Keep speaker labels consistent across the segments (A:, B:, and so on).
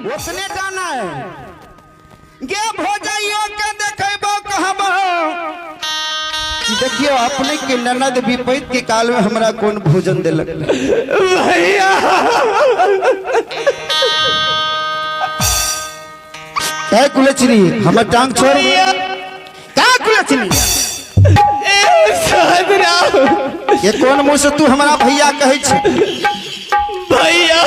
A: ओतने टा नहि गे भोजाइयो के देखेबो कहबो कि देखियो अपने के ननद विपैत के काल में हमरा कोन भोजन देलक।
B: भैया
A: ए कुलचनी हमर टांग छोड़। का कुलचनी ये कोन मुंह से तू हमरा भैया कहै छै?
B: भैया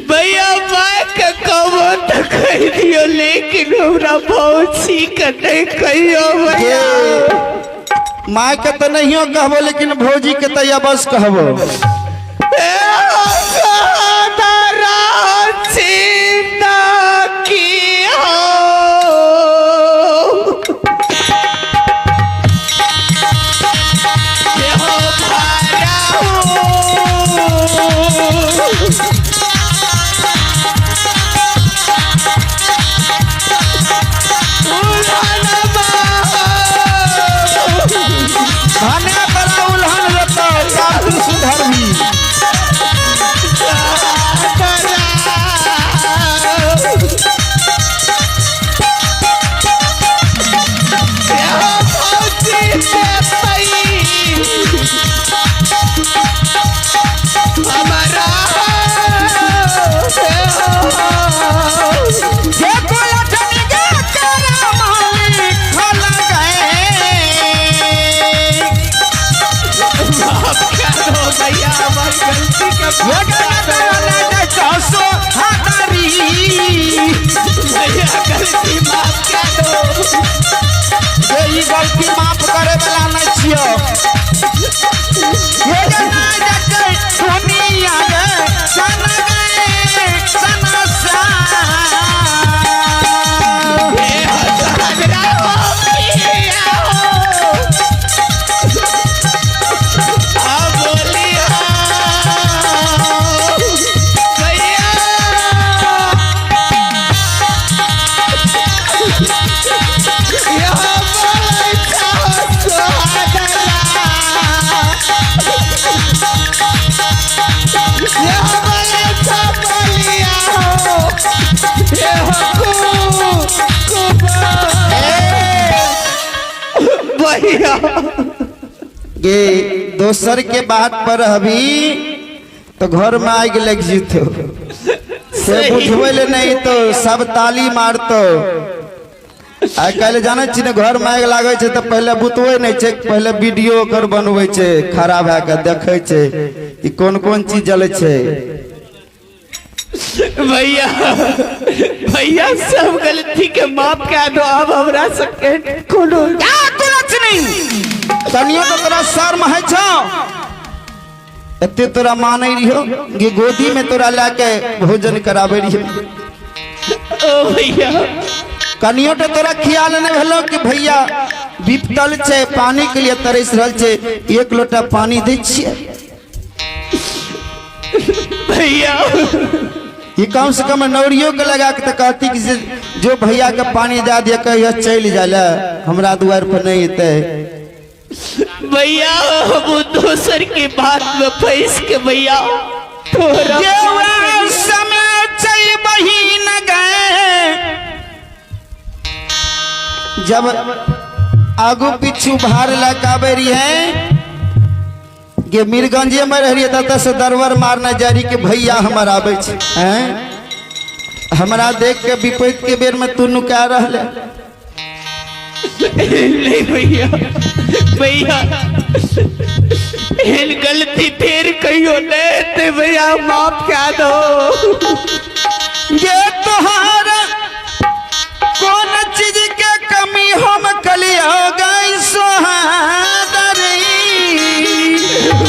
B: भैया माय के कहबो तऽ कहि दियौ, लेकिन हमरा भौजी के नहीं कहियो भैया।
A: माय के तऽ नहियो कहबो, लेकिन भौजी के तऽ अवश्य कहबो। भने बड़ा उल्हन रहतौ, तब तू सुधरबी। जे कुलठनी गे तेरा मालिक खल गए।
B: भैया हमारी गलती के
A: ये गलत चौसो हाथारी।
B: भैया गलती माफ कर दो।
A: ये ई गलती माफ करे वाला नहीं छियो। ये गलत दुनिया गे सन गए सनसा।
B: भैया
A: गे दोसर के बात पर अभी तो घर में आगि लग जितो से बुझबै ले नहीं तो सब ताली मारतो। आइ काल्हि जानै छी ने, घर में आगि लागै छै तऽ पहिले बुतबै नहि छै, पहिले वीडियो ओकर बनबै छै, खड़ा भए कऽ देखै छै कि कोन कोन चीज जलै छै।
B: भैया भैया सब गलती के माफ कर दो, अब हमरा सबके कोनो
A: क्या कुलचनी तनियो तो तोरा शर्म है छौ? एते तोरा मानै रहियो कि गोदी में तोरा लए के भोजन कराबै रहियो।
B: ओ भैया
A: कनियो तो तोरा ख्याल नहीं भेलो कि भैया विपतल छै, पानी के लिए तरस रहल छै, एक लोटा पानी दै छियै।
B: भैया
A: ये कम से कम नौरियो के लगा के तो कहती कि जो भैया के पानी दे दिया कहियो चलि जाए, हमरा दुआर पर नहीं एतै।
B: भैया वो दोसर के बात में फंस के भैया तोरा
A: समय चल बहिन गए, जब आगू पीछू भार लए आबै रहिए गे मीरगंजे में रहिए ततऽ से दरबर मारने जाइ रही कि भैया हमर आबै छै। हैं हमरा देख के विपैत के बेर में तू नुका रहले।
B: नहीं भैया भैया एहन गलती फिर कहियो नहीं हेतै भैया, माफ कर दो।
A: ये तोहार कौन चीज के कमी हम कलियो गई सोहादरी।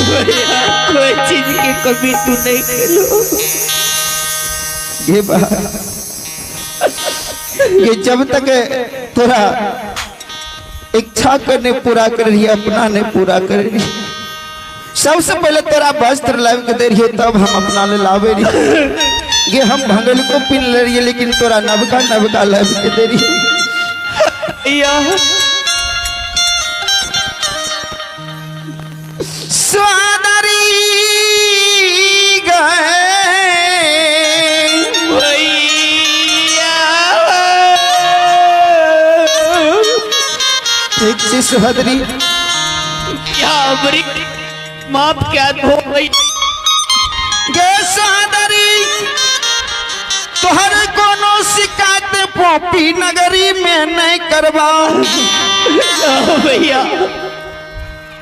B: भैया कोई चीज के कमी तू नहीं कलो।
A: ये बात ये जब तक तोरा इच्छा करने पूरा कर रही, अपना नहीं पूरा कर रही। सबसे पहले तोरा वस्त्र लाव के दे रही, तब हम अपना ले लावे रही। ये हम भंगल को पिन ले रही, लेकिन तोरा नवका नवका लाव के दे रही। स्वादरी गए। छी सुहदरी।
B: या हमरी माफ क्या हो गई।
A: गे सुहदरी तोहर कोनो शिकायत पोपी नगरी में नहीं करवा।
B: भैया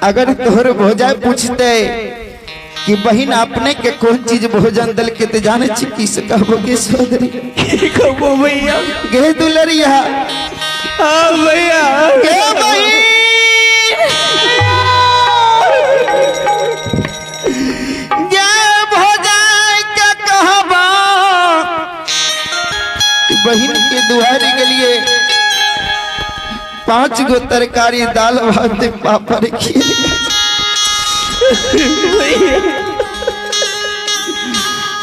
A: अगर तोहर भोजाई पूछते कि बहिन अपने के कौन चीज भोजन दल के ते जाने छी की से कहबो के सोदरी?
B: की कहबो भैया?
A: गे दुलरिया।
B: हाँ भैया।
A: गे बहिन गे भोजाई के कहबा बहिन के दुआरी के लिए 5 गो तरकारी दाल भात पापड़ खीर।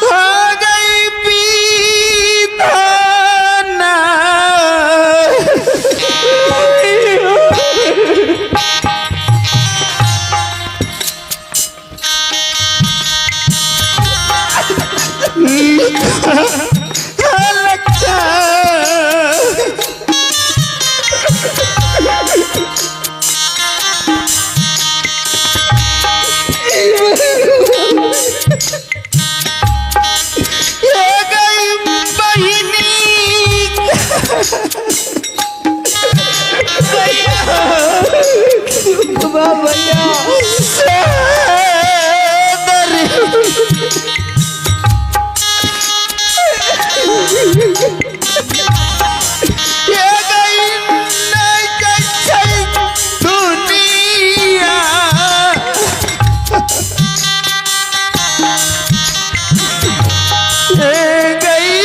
A: हो गई पीताना। लगता गई बहिनी
B: भैया
A: ये गई दुनिया। ये गई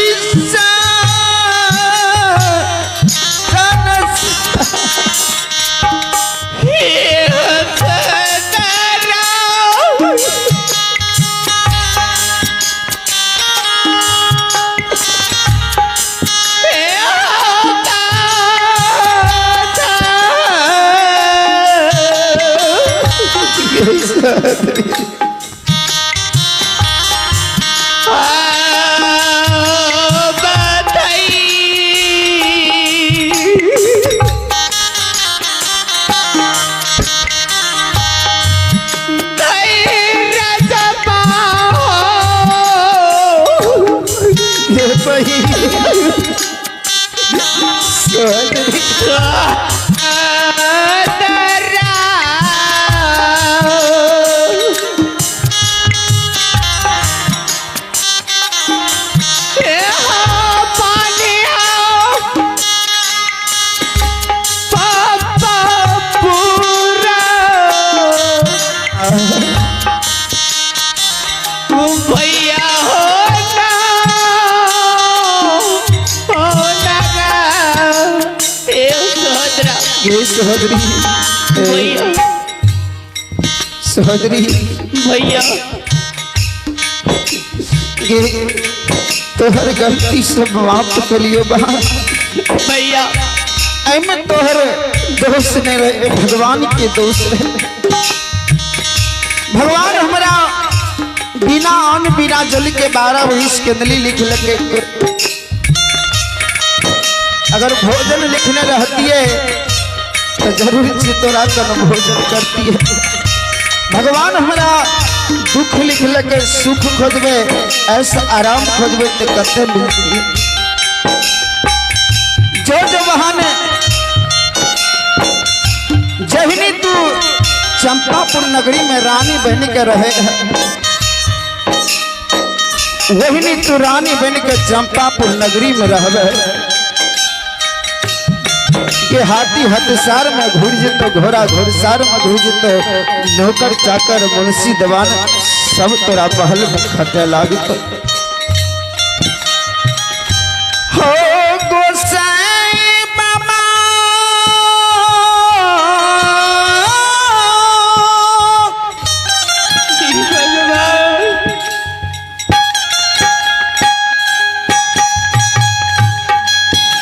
A: सोहदरी सोहदरी
B: भैया
A: तोहर गलती सब माफ कर लियो बा
B: भैया।
A: एमे तोहर दोष नहीं रहे, भगवान के दोष रहे। भगवान हमारा बिना अन्न बिना जल के 12 वृष के नली लिख लगे। अगर भोजन लिखने रहती है तो जरूर तोरा कन भोजन करती है। भगवान हमारा दुख लिख लगे सुख खोजबे, ऐसा आराम खोजबे तो कते मिलती है। जो जो बहाने जहनी तू चंपापुर नगरी में रानी बन के रहे, वही तू रानी बन के चंपापुर नगरी में रहबे। के हाथी हथसार में घुर जतो, घोड़ा घोड़सार में घुर जतो, नौकर चाकर मुंशी दवान सब तोरा पहल में खटे लागतो। हो गोसाई बाबा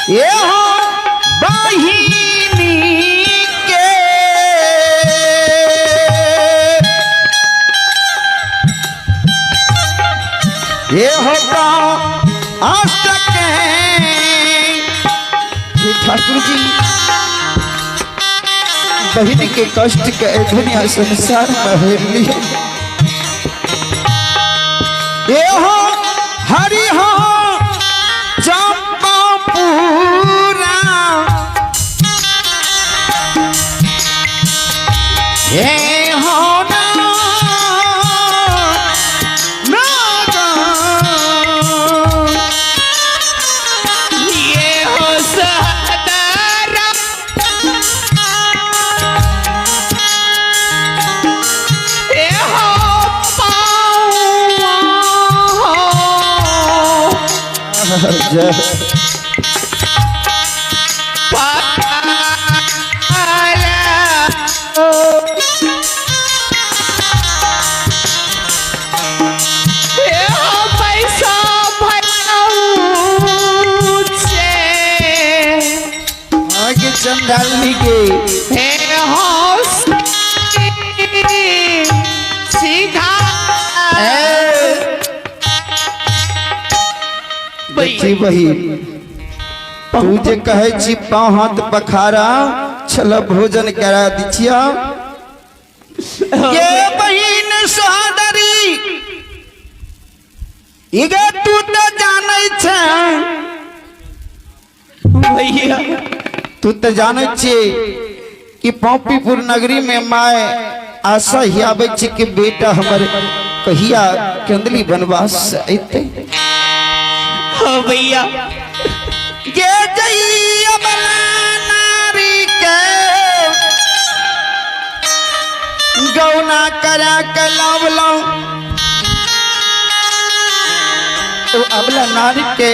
A: ये हो बहिनी के ये होगा आज तक ठाकुर जी बहिन के कष्ट के एहि दुनिया संसार में हेरली। ये हो हरि हो चंपापुरा, हे हो ना
B: ये हो सदारा, ये हो पाऊँ
A: जय आगे चंडालनी के देखी बहिन, तू जे कहे छी पाँव हाथ पखारा, चल भोजन करा दी छिया। ये बहिन सोदरी, इगे तू तो जानै छे
B: भैया,
A: तू तो जानै छे कि पौपीपुर नगरी में माय आशा ही आबै छे कि बेटा हमर कहिया केंदली वनवास से अइतै।
B: हाँ भैया।
A: गे जइया बला नारी के गौना करा के लावलौं, ओ अबला नारी के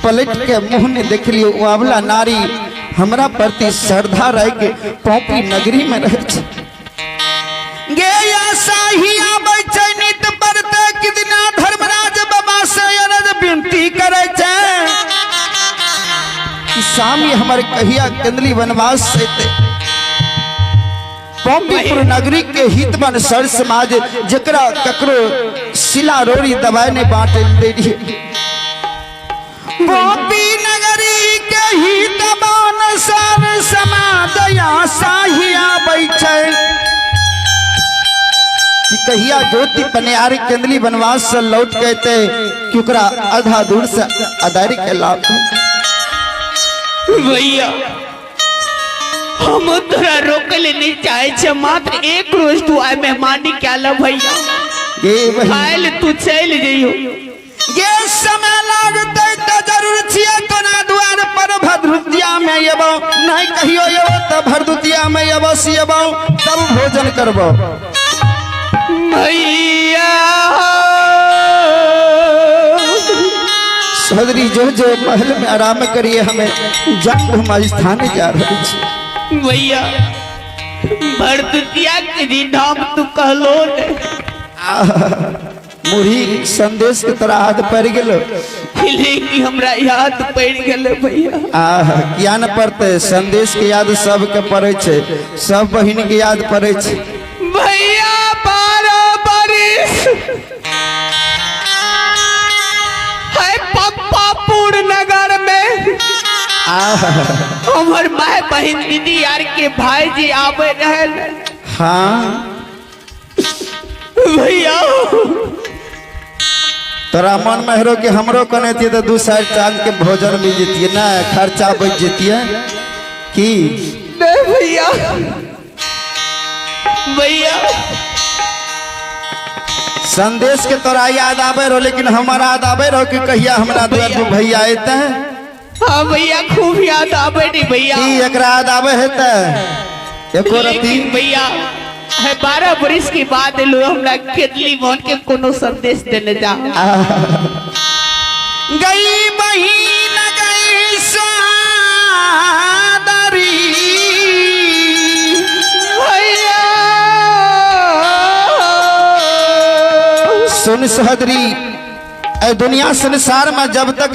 A: पलट के मुंह ने देख लियो। ओ अबला नारी हमरा प्रति श्रद्धा रह के पौपी नगरी में रह छे। गे आशा ही आबै छै नित प्रत्येक दिना धर्मराज बाबा से अरज विनती करै छै कि स्वामी हमर कहिया केंदली वनवास से अइतै। पौपीपुर नगरी के हित बन सर समाज जकरा ककरो शिला रोड़ी दवाई नहीं बांटे दे रही। पौपी नगरी के हित बन सर समाज आशा ही आबै छै कि कहिया ज्योति पनियारी केंदली वनवास से लौट के अइतै कि ओकरा आधा दूर से अदारी के लाभ।
B: भैया, हम तोरा रोकले नहीं चाहे छे, मात्र एक रोज तू आए मेहमानी क्या ला भैया,
A: ये बहिन
B: आयल तू चल जइयो।
A: ये समय लागतै त जरूर छियै तोरा द्वार पर भद्रुतिया में एबौ, नहीं कहियो एबौ त भद्रुतिया में एबौ से एबौ तब भोजन करबौ।
B: भैया
A: सदरी जो जो महल में आराम करिए, हमें जंग हम स्थान जा रहे छी।
B: भैया, भरदुतिया के दिन हम तू कहलो ने।
A: मुरही संदेश के तोरा हाथ पड़ गेलो,
B: लेकिन हमरा याद पड़ गेलै भैया।
A: आह किया न पड़ते, संदेश के याद सबके पड़े छे, सब बहिन के याद पड़े छे।
B: भैया 12 बरिस है पप्पापुर नगर में
A: आह
B: हमर my बहिन दीदी यार के भाई जी आवे रहे।
A: हाँ
B: भैया
A: तोरा मन में हेरो कि हमरो कने थी तो 2 साइड चांद के भोजन मिल जतिए ना, खर्चा बच जतिए की
B: नहीं भैया। भैया
A: संदेश के तोरा याद आवे रहो, लेकिन हमारा याद आवे रहो कि कहिया हमरा द्वार पर भैया अयते।
B: हाँ भैया, खूब याद आवे नी भैया।
A: की एकरा याद आवे है ते एको रती
B: भैया है 12 बरिस के बाद लो हमरा केतली मोहन के कोनो संदेश देने जा।
A: गई बहिन गई सादरी
B: भैया
A: सुन सहदरी, ए दुनिया संसार में जब तक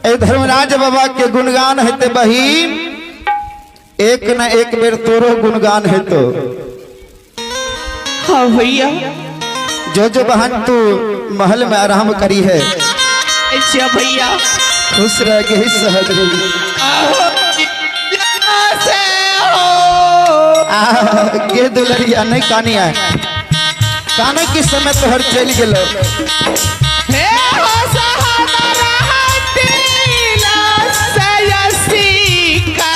A: ए धर्मराज बाबा के गुणगान हेते बहिन, एक न एक बेर तोरो गुणगान हेतो।
B: हाँ भैया,
A: जो जो बहन तू महल में आराम करी है।
B: अच्छा भैया,
A: खुश रह गई सहदरी।
B: से हो।
A: आ गे दुलरिया नहीं कानी आए, काने के समय तोहर चल गेलो।
B: हे हो सहारा दिल सयसी का।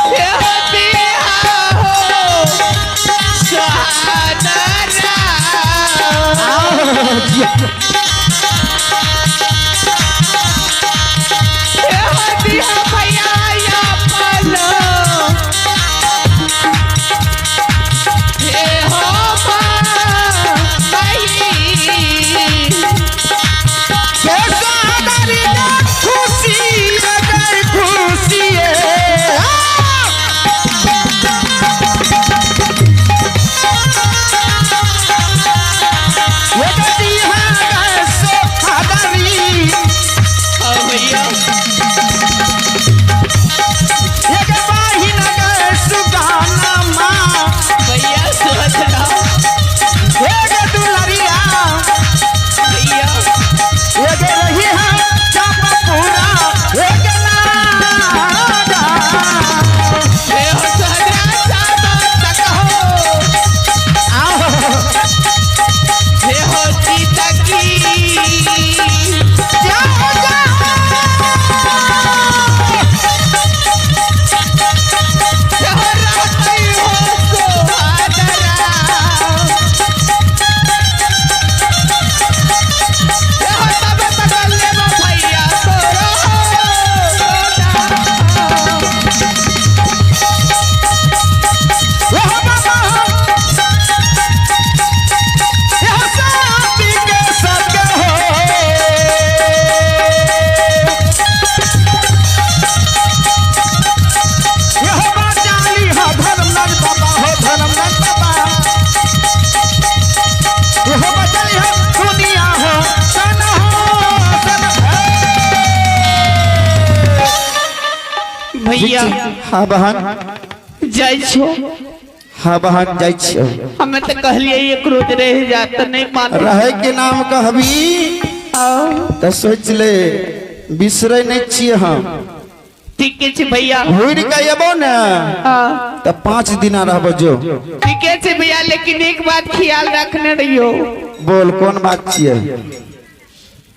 B: हे हो दिया हो सहारा। हे हो दिया भैया या पलो। हे हो माही।
A: के सादरी खुशी अगर खुशी ये गति है सोहादरी।
B: हाँ भैया।
A: एक बाहिन गए सुगाना माँ।
B: भैया सोच रहा।
A: एक दुलरिया।
B: भैया।
A: एक रही है चापा पूरा एक नागा।
B: हे हो सहरा सादा तक हो।
A: आहो।
B: हे हो सीता की।
A: जाओ जाओ।
B: हे हो राती हो सोहादरा। हे हो तब तक लेब भैया तोरो
A: यह बाबा यह साथी के संग हो। यह बाचाली हो धर्मनाथ बाबा हो धर्मनाथ बाबा। यह बचाली हो दुनिया हो सन हो सन।
B: भैया।
A: हाँ बहन।
B: जाइ छो।
A: हाँ बहन, जाइ छियो।
B: हमें तो कहलिए एक रोज रह जा तो नहीं मान।
A: रहे के नाम कहबी तो सोच ले, बिसरे नहीं छियै हम।
B: ठीक छै भैया।
A: घुरि के अयबो ने
B: हाँ।
A: तो 5 दिना रहबो जो।
B: ठीक छै भैया, लेकिन एक बात ख्याल रखने रहियो।
A: बोल, कौन बात छियै?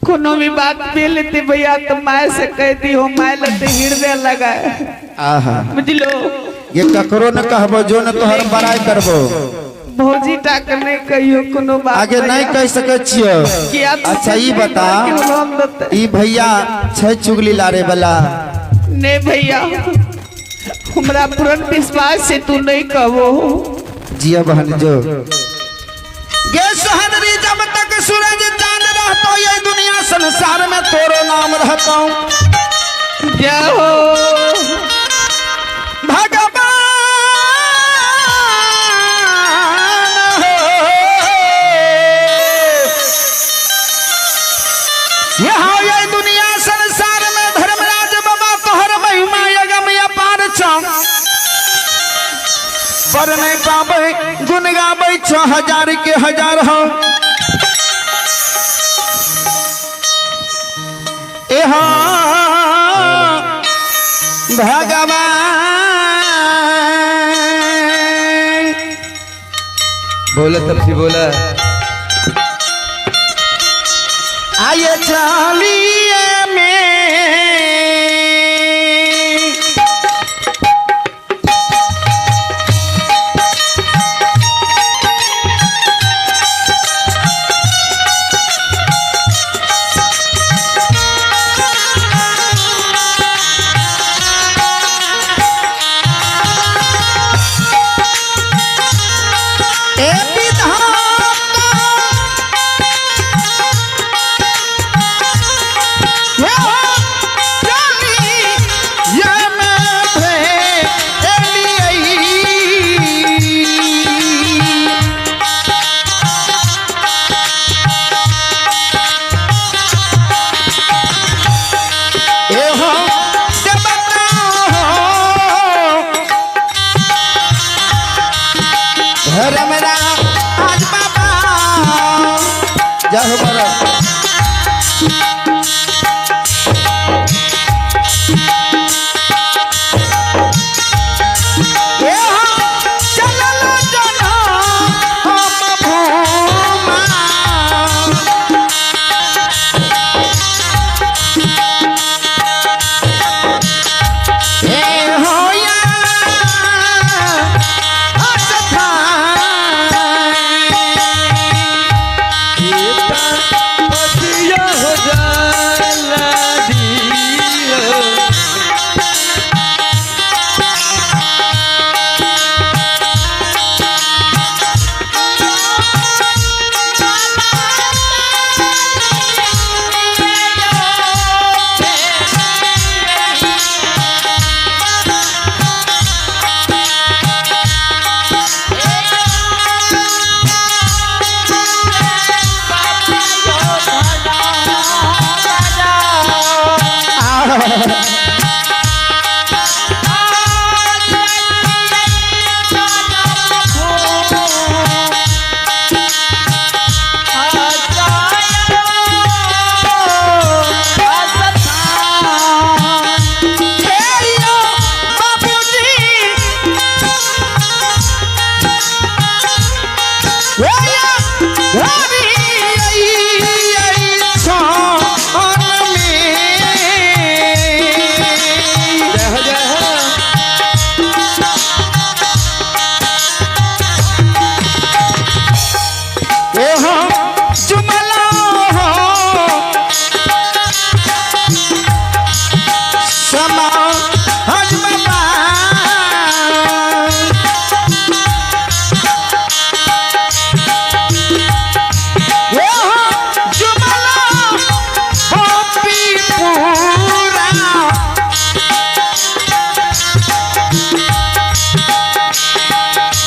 B: कोनो भी बात पे लेते भैया तो my से कह दी हो, my लते हृदय लगाए।
A: आहा।
B: बुझलो?
A: ये ककरो न कहबो जो, न तोहर बड़ाई करबो।
B: भौजी टा के नहीं कहियो कोनो बात।
A: आगे नहीं कह सकै छियो।
B: किया तो
A: अच्छा ई बता,
B: हम देते।
A: ई भैया छै चुगली लारे वाला?
B: नहीं भैया, हमरा पूर्ण विश्वास से तू नहीं कहबो।
A: जिया बहन जो। गे सोहनरी, जब तक सूरज चांद रहतो ये दुनिया संसार में तोरो नाम रहतो।
B: जाओ।
A: भगवान हो यहाँ ये दुनिया संसार में धर्मराज बाबा तोहर महिमा यगम अपार छौ। पर नहीं पाबै गुण गाबै छौ हजार के हजार हो। एहाँ भगवान।
C: बोला तपसी बोला।
A: आये चलिए में ए विधाता ये हो चली ये में भेलियै। ए हो से बताओ धर्मराज बाबा। जय हो भरत।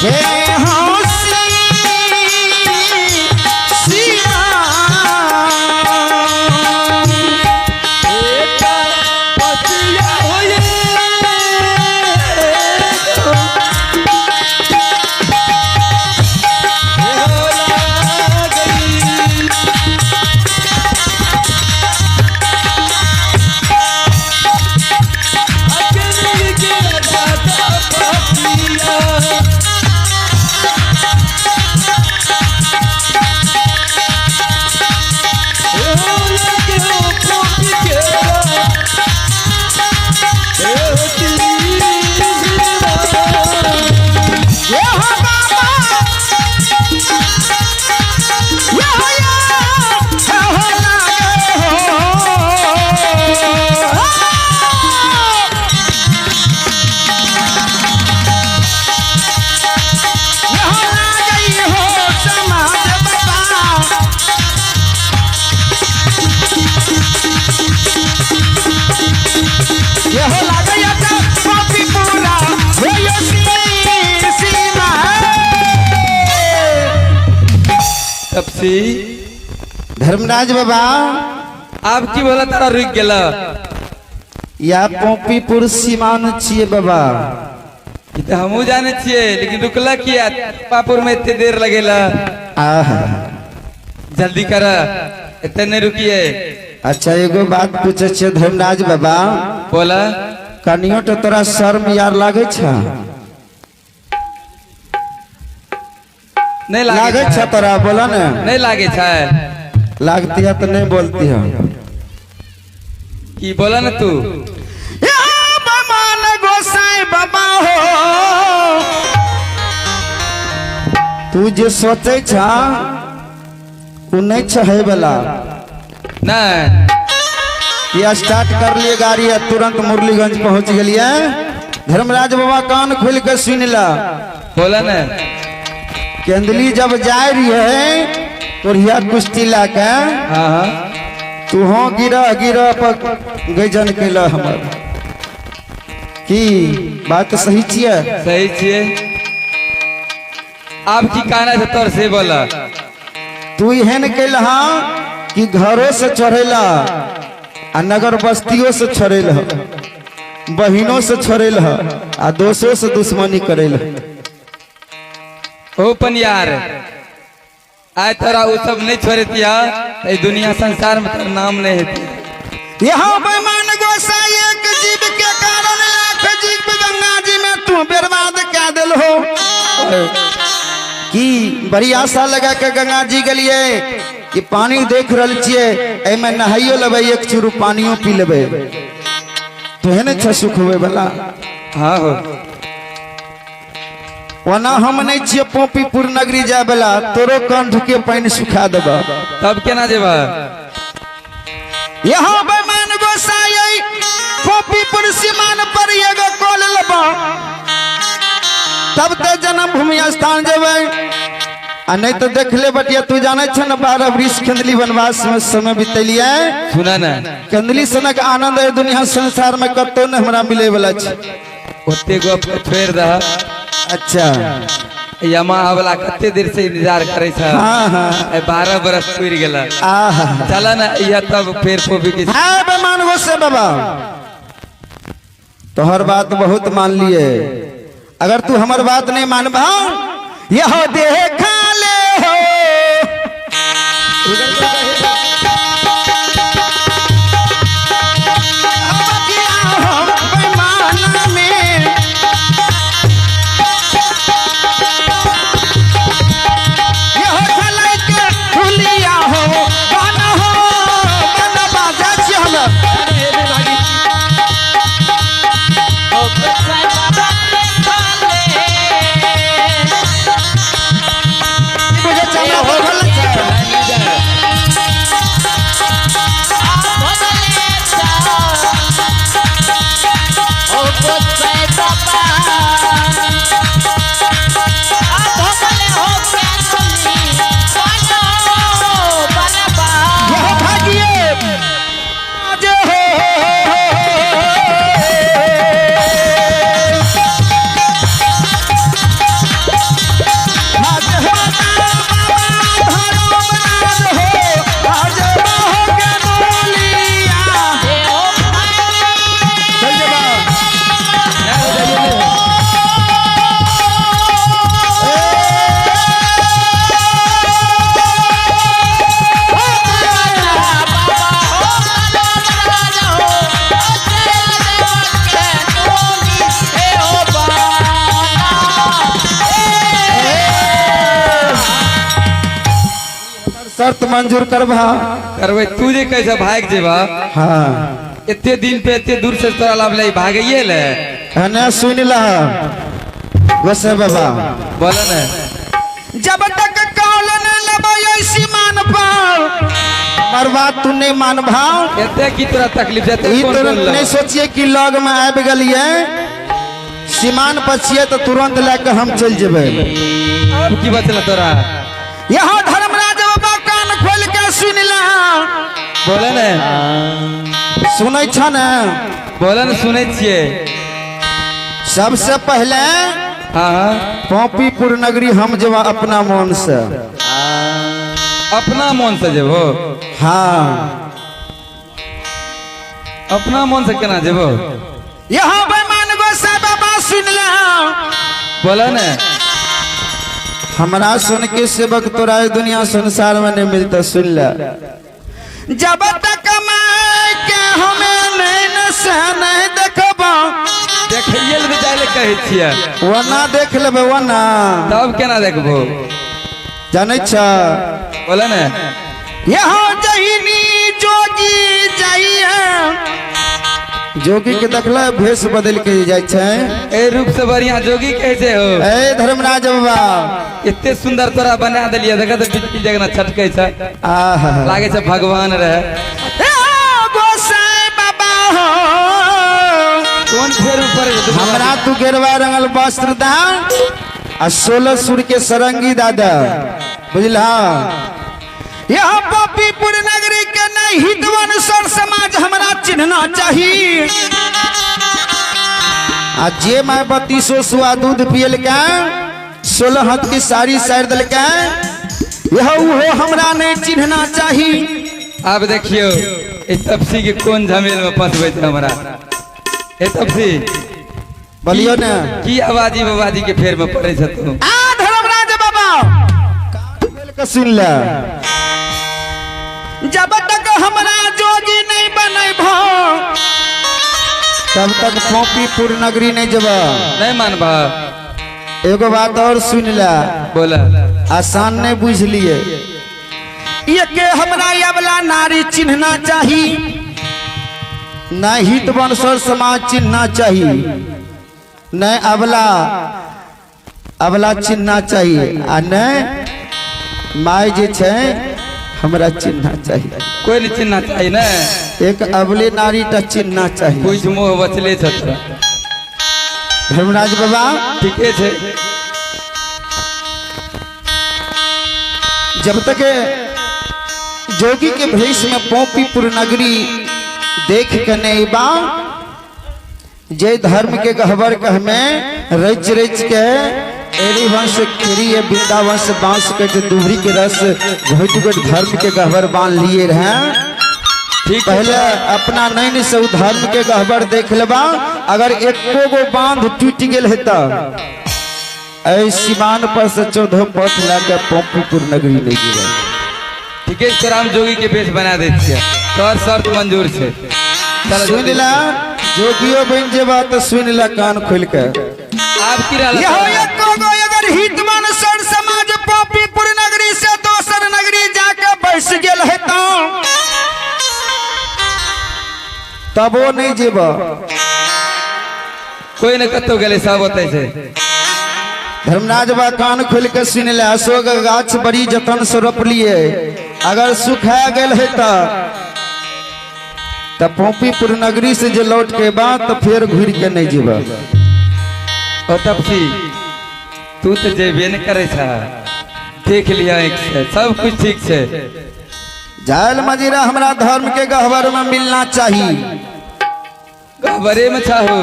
A: हे हौसी सीमा। ये हो बाबा, ये हो या, हे हो लागे हो। ये हो लागई हो समाज बाबा। ये हो लागई तो पापी पूरा हो यो सीमा।
C: तपसी
A: धर्मराज बाबा,
C: आप की बोला तारा रुक गेला?
A: या पोपीपुर सीमान छिए बाबा।
C: ई त हमहू जाने छिए, लेकिन रुकला किया पापुर में इतने देर लगेला?
A: आहा।
C: जल्दी कर, इतने नहीं रुकिए।
A: अच्छा एगो बात पूछे छिए धर्मराज बाबा।
C: बोला।
A: कनियो तो तोरा शर्म यार लागे छ?
C: नहीं
A: लागे
C: लागे
A: छ तोरा? बोला ने।
C: नहीं लागे छै।
A: लागती है तो नहीं बोलती है।
C: की बोला ना तू?
A: मान गोसाई बाबा हो, तू जे सोचे छ उ नहीं छ वाला।
C: नहीं।
A: ये स्टार्ट कर लिए गाड़ी आ तुरंत मुरलीगंज पहुंच गेलिए। धर्मराज बाबा कान खोल के सुन ला।
C: बोला ना।
A: केंदली जब जाय रही है तोरिया कुश्ती ला के,
C: हाँ हाँ,
A: तू हो गिरा गिरा पर गजन केला हमर। की बात सही छिए?
C: सही छिए। आप की कहना है तोर से बोला।
A: तू एहन केलहा कि घरों से चढ़ेला आ नगर बस्तियों से छड़ेल, बहिनों से छड़ेल आ दोस्तों से दुश्मनी करेल।
C: ओ पनियार, आय तोरा उ सब नहीं छोड़तिया तो दुनिया संसार में तोर नाम नहीं हेती।
A: यहाँ बेईमान गोसाई एक जीव के कारण लाख जीव गंगा जी में तू बर्बाद कह दिल हो। की बड़ी आशा लगा के गंगा जी गेलिए कि पानी देख रहल छिए, एमे नहाइयो लेबै, एक चूरू पानियो पी लेबै, तोहे ने छ सुख होवे वाला।
C: हाँ हो।
A: ओना हम नहीं छिए पोपीपुर नगरी जाए वाला, तोरो कंठ के पानी सुखा देबा।
C: तब केना जेबा?
A: यहाँ बेईमान गोसाई पोपीपुर सीमान पर एगो कॉल लेबा तब तो जन्मभूमि स्थान जेबै, आ नहीं तो देख ले बटिया। तू जाने छ न 12 वृक्ष केंदली वनवास में समय बितेलिए।
C: सुना ना,
A: केंदली सनक आनंद है दुनिया संसार में कतौ न हमरा मिले वाला छ।
C: ओते गप छोड़ दह।
A: अच्छा
C: यमा वाला कते देर से इंतजार करे छ।
A: हाँ हाँ,
C: 12 बरस पुर गेला।
A: आहा
C: चला ना यह तब फेर पोपी के।
A: हाँ बेईमान गोसाई बाबा, तोहर बात बहुत मान लिए, अगर तू हमर बात नहीं मानबा यह देखा ले हो। शर्त मंजूर करबा?
C: करबै। तू जे कहै छ भागि जेबा।
A: हाँ।
C: एते दिन पे एते दूर से तोरा लाभ ले भागैये ले।
A: हने सुन लह गोसाई बाबा।
C: बोल ने।
A: जब तक कौल न लबय सीमान पर हमर बात तू नहीं मान भाव।
C: एते की तोरा तकलीफ जेते?
A: ई
C: कोन
A: तो
C: बोलल?
A: नहीं सोचिए कि लग में आबि गेलिए, सीमान पर छियै तो तुरंत लए के हम चलि जेबै।
C: आब की बचल तोरा?
A: यहाँ धर्मराज बाबा कान खोल के सुन ला।
C: बोले ने।
A: सुनै छ ने?
C: बोले ने, सुनै छियै।
A: सबसे पहले
C: हाँ हाँ
A: पॉपीपुर नगरी हम जेबा अपना मन से।
C: अपना मन से जेबो?
A: हाँ।
C: अपना मन से केना जेबो?
A: यहाँ बेमान गोसाई बाबा सुन ला।
C: बोले ने।
A: हमरा सुन के सेवक तोरा दुनिया संसार में नहीं मिलता। सुन ले, जब तक मैं के हमें नैन से नहीं देखबा।
C: देखैये ले जाय ले कहै छियै।
A: वना देख लेबै वना।
C: तब केना देखबो?
A: जानै छ?
C: बोले ने।
A: यहाँ जहिनी जोगी जाइए, जोगी के देखल भेष बदल के जाइ छै।
C: ए रूप से बढ़िया जोगी कहै छै हो।
A: ए धर्मराज बाबा,
C: एते सुंदर तोरा बना देलियै, देख तऽ बिजली जगना छटकै छै।
A: आहा,
C: लागै छै भगवान रहे।
A: ए गोसाई बाबा हो,
C: कोन फेर ऊपर?
A: हमरा तू गेरुआ रंगल वस्त्र दा आ 16 सुर के सरंगी दादा, बुझला? यह पपीपुर नगरी के नहीं हितवन सर समाज हमरा चिन्हना चाहिए। आ जे my 32 सुआ दूध पियल के 16 हाथ की साड़ी सार दिल के, यह उहो हमरा नहीं चिन्हना चाहिए।
C: आब देखियौ ई तपसी के कोन झमेल में फंसबै छै हमरा। ए तपसी।
A: बोलियो ने।
C: की आवाजी बबाजी के फेर में पड़ै छ तू?
A: आ धर्मराज बाबा, कान खोल के सुन ले, जब तक हमरा जोगी नहीं बनेबो तब तक पॉपीपुर नगरी नहीं जब।
C: नहीं मानबा?
A: एगो बात और सुन ले।
C: बोला।
A: आसान नहीं बुझ लिए, ये के हमरा अबला नारी चिन्हना चाही, न हित वंशर समाज चिन्हना चाहिए, न अबला अबला चिन्हना चाहिए आ न my जे छै हमरा चिन्हना चाहिए।
C: कोई नहीं चिन्हना चाहिए ने?
A: एक अबले नारी टा चिन्हना चाहिए।
C: कुछ मोह बचले छ तोरा।
A: धर्मराज बाबा,
C: ठीके छै।
A: जब तक जोगी के भेष में पॉपीपुर नगरी देख के नहीं बा, जे धर्म के गहबर के हमें रच रच के एरी वंश खेरी वृंदावन से बांस के दुभरी के रस घोट घोट धर्म के गहबर बांध लिए रहे।
C: ठीक।
A: पहले अपना नैन से धर्म के गहबर देख लेबा, अगर एको गो बांध टूट गेल है त सिमान पर से 14 पथ लाके पॉपीपुर नगरी ले गेल।
C: ठीक है, तोरा हम जोगी के भेष बना दै छियै, तोहर शर्त मंजूर छै।
A: सुन ला, जोगियो बन जेबा तो सुन ला कान खोल के।
C: आब की रहल?
A: यहो एको गो अगर हितमान सर समाज पॉपीपुर नगरी से दोसर नगरी जाके बैस गेल है तो तब वो नहीं जेबा।
C: कोई ने कतौ गेलै, सब ओतै छै।
A: धर्मराज बा कान खोल के सुन ले, अशोक गाछ बड़ी जतन से रोपलिए, अगर सुखा गेल है त पॉपीपुर नगरी से जे लौट के बाद तो फिर घुर के नहीं जेबा।
C: ओ तपसी, तू तो जेबे नहीं करे छा, देख लिया एक से सब कुछ ठीक छै।
A: जायल मजीरा हमरा धर्म के गहबर में मिलना चाहिए।
C: गहबरे में चाहू।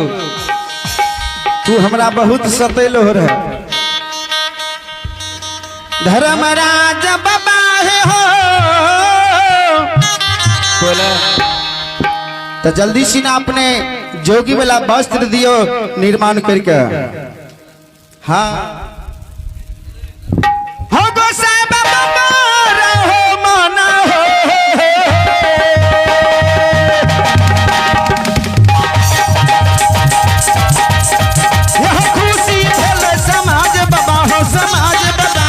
A: तू हमरा बहुत सतेलो हो रहे धर्मराज बाबा हे हो।
C: बोला।
A: तो जल्दी से ना अपने जोगी वाला वस्त्र दियो निर्माण करके। हाँ हो गोसाई बाबा हो माना हो। यह खुशी भेल समाज बाबा हो समाज बाबा।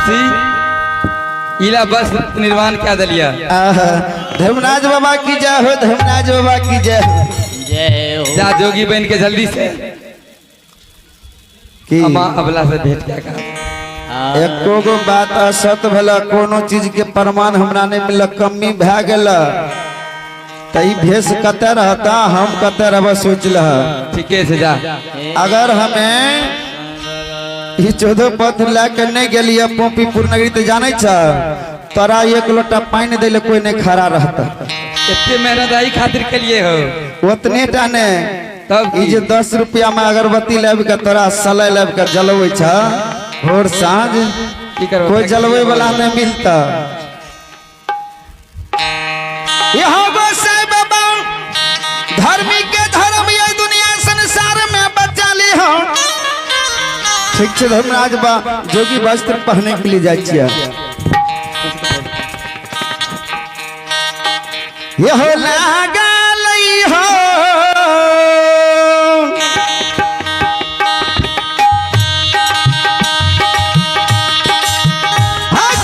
C: मौसी, इला बस निर्माण क्या दलिया।
A: आहा, धर्मराज बाबा की जय हो, धर्मराज बाबा की जय हो।
B: जय हो।
C: जा जोगी बन के जल्दी से
A: की
C: अम्मा अबला से भेंट क्या कर।
A: एको गो बात असत भेल, कोनो चीज के प्रमाण हमरा नहीं मिलल, कमी भए गेल त ई भेष कतऽ रहता, हम कतऽ रहब सोच लह।
C: ठीके से जा।
A: अगर हमें ई 14 पथ लए के नहीं गेलिए पोपीपुर नगरी तो जाने छ तोरा एक लोटा पानी दै ले कोई नहीं खड़ा रहता।
C: इतने मेहनत आई खातिर के लिए हो।
A: उतने टा ने
C: तब
A: ई जे 10 रुपया में अगरबत्ती लाबि के तोरा सलाई लाबि के जलबै छ भोर साँझ,
C: की करबो?
A: कोई जलबै वाला नहीं मिलता। यहाँ गोसाई बाबा धर्मी के धर्म ये दुनिया संसार में बचा ली हो। ठीक छै धर्मराज बा, जोगी वस्त्र पहने के लिए जाइ छियै। यहो लागल हो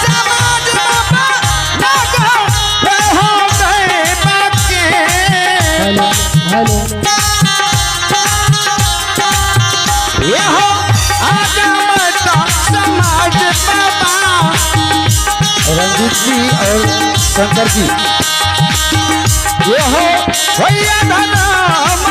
A: समाज बाबा लागल हो के। यहो आगमता समाज बाबा। रंजीत जी और शंकर जी, यहो भैया धर्म